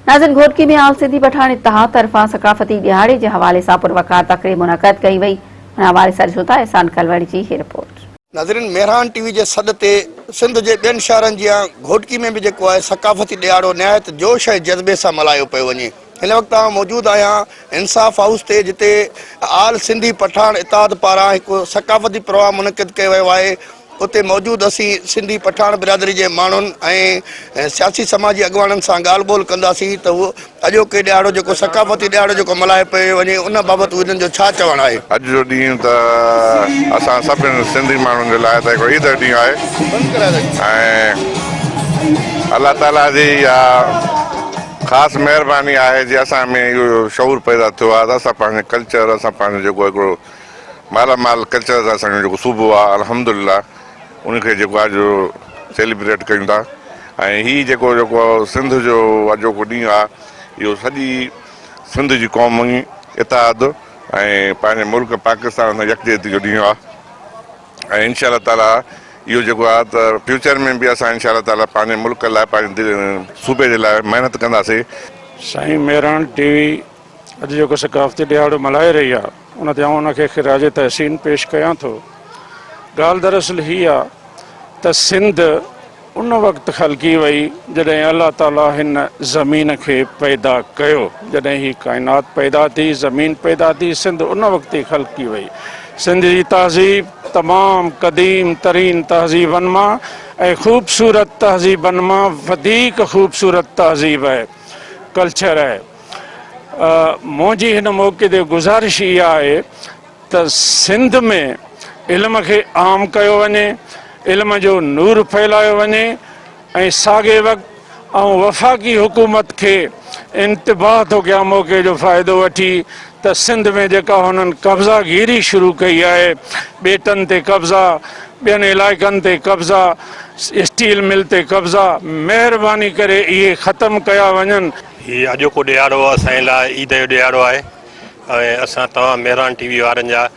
ناظرين گهوٽڪي ۾ آل سنڌي پٺاڻ اتحاد طرفان ثقافتي ڏهاڙي جي حوالي سان پروقار تقريب منعقد ڪئي وئي ان حوالي سان ڏسون ٿا احسان ڪلوڙ جي هي رپورٽ. ناظرين مهراڻ ٽي وي جي سڏ تي سنڌ جي ٻين شهرن جيان گهوٽڪي ۾ به جيڪو آهي ثقافتي ڏهاڙو نهايت جوش ۽ جذبي سان ملهايو پيو وڃي هن وقت آئون موجود آهيان انصاف هائوس تي جتي آل سنڌي پٺاڻ اتحاد پاران هڪ ثقافتي پروگرام منعقد ڪيو ويو آهي اتي موجود اسين سنڌي پٺاڻ برادري جي ماڻهن ۽ سياسي سماجي اڳواڻن سان ڳالهه ٻولهه ڪنداسين ته هو اڄوڪي ڏهاڙو جيڪو ثقافتي ڏهاڙو جيڪو ملهايو پيو وڃي ان بابت هو هنن جو ڇا چوڻ آهي. اڄ جو ڏينهن ته اسان سڀني سنڌي ماڻهن جي لاء ته هڪڙو عيد جو ڏينهن آهي ۽ الله تعالي جي اها خاص مهرباني آهي جي اسان ۾ اهو شعور پيدا ٿيو آهي ته اسان پنهنجي ڪلچر اسان پنهنجو جيڪو هڪڙو مالا مال ڪلچر سان اسان جو جيڪو صوبو آ الحمدلله ان کي جيڪو آ جو سيليبريٽ ڪيون ٿا ۽ هي جيڪو جيڪو سنڌ جو اڄوڪو ڏينهن آ اهو سڄي سنڌ جي قومي اتحاد ۽ پنهنجي ملڪ پاڪستان سان يڪجهتي جو ڏينهن آ ۽ انشاء الله تعالي اهو جيڪو آ ته فيوچر ۾ به اسان انشاء الله تعالي پنهنجي ملڪ لاء پنهنجي صوبي جي لاء محنت ڪنداسي. سائين مهراڻ ٽي وي اڄ جيڪو ثقافتي ڏهاڙو ملهائي رهي آهي ان تي آئون ان کي خراج تحسين پيش ڪيان ٿو. ڳالهه دراصل هي آهي ته سنڌ ان وقت خلقي وئي جڏهن الله تعاليٰ هن زمين کي پيدا ڪيو، جڏهن هي ڪائنات پيدا ٿي، زمين پيدا ٿي، سنڌ ان وقت ئي خلقي وئي. سنڌ جي تهذيب تمام قديم ترين تهذيبن مان ۽ خوبصورت تهذيبن مان وڌيڪ خوبصورت تهذيب آهي، ڪلچر آهي. منهنجي هن موقعي تي گذارش اها آهي ته سنڌ ۾ علم کي عام ڪيو وڃي، علم جو نور ڦهلايو وڃي ۽ ساڳئي وقت آئون وفاقي حڪومت کي انتباهه ٿو ڪيان موقعي جو فائدو وٺي ته سنڌ ۾ جيڪا هنن قبضا گيري شروع ڪئي آهي، ٻيٽن تي قبضا، ٻين علائقن تي قبضا، اسٽيل مل تي قبضا، مهرباني ڪري اهي ختم ڪيا وڃن. هي اڄوڪو ڏهاڙو اسان جي لاء عيد جو ڏهاڙو آهي ۽ اسان توهان مهراڻ ٽي وي وارن جا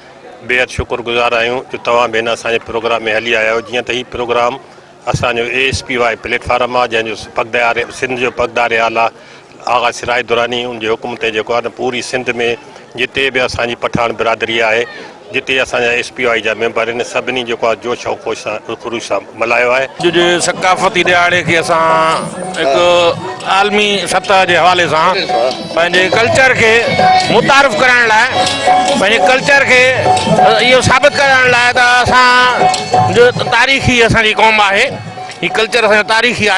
بيحد شڪر گذار آهيون جو توهان به هن اسان جي پروگرام ۾ هلي آيا آهيو جيئن ته هي پروگرام اسان جو A S P Y platform آهي جنهن جو پڳدار سنڌ جو پڳدار اعليٰ آغا سراج دراني ان جي حڪم تي جيڪو آهي نه پوري سنڌ ۾ جتي به اسان جي پٺاڻ برادري آهي جتي اسان جا ايس پي وائي جا ميمبر آهن سڀني جيڪو آهي جوش ۽ خوش سان خروش سان ملهايو آهي. اڄ جي ثقافتي ڏهاڙي کي اسان هڪ عالمي سطح جي حوالي سان پنهنجي ڪلچر کي متعارف ڪرائڻ لاء پنهنجي ڪلچر کي اهو ثابت ڪرائڻ لاء ته اسان جو تاريخي اسان جي قوم آهي هي ڪلچر اسان جو تاريخي آهي.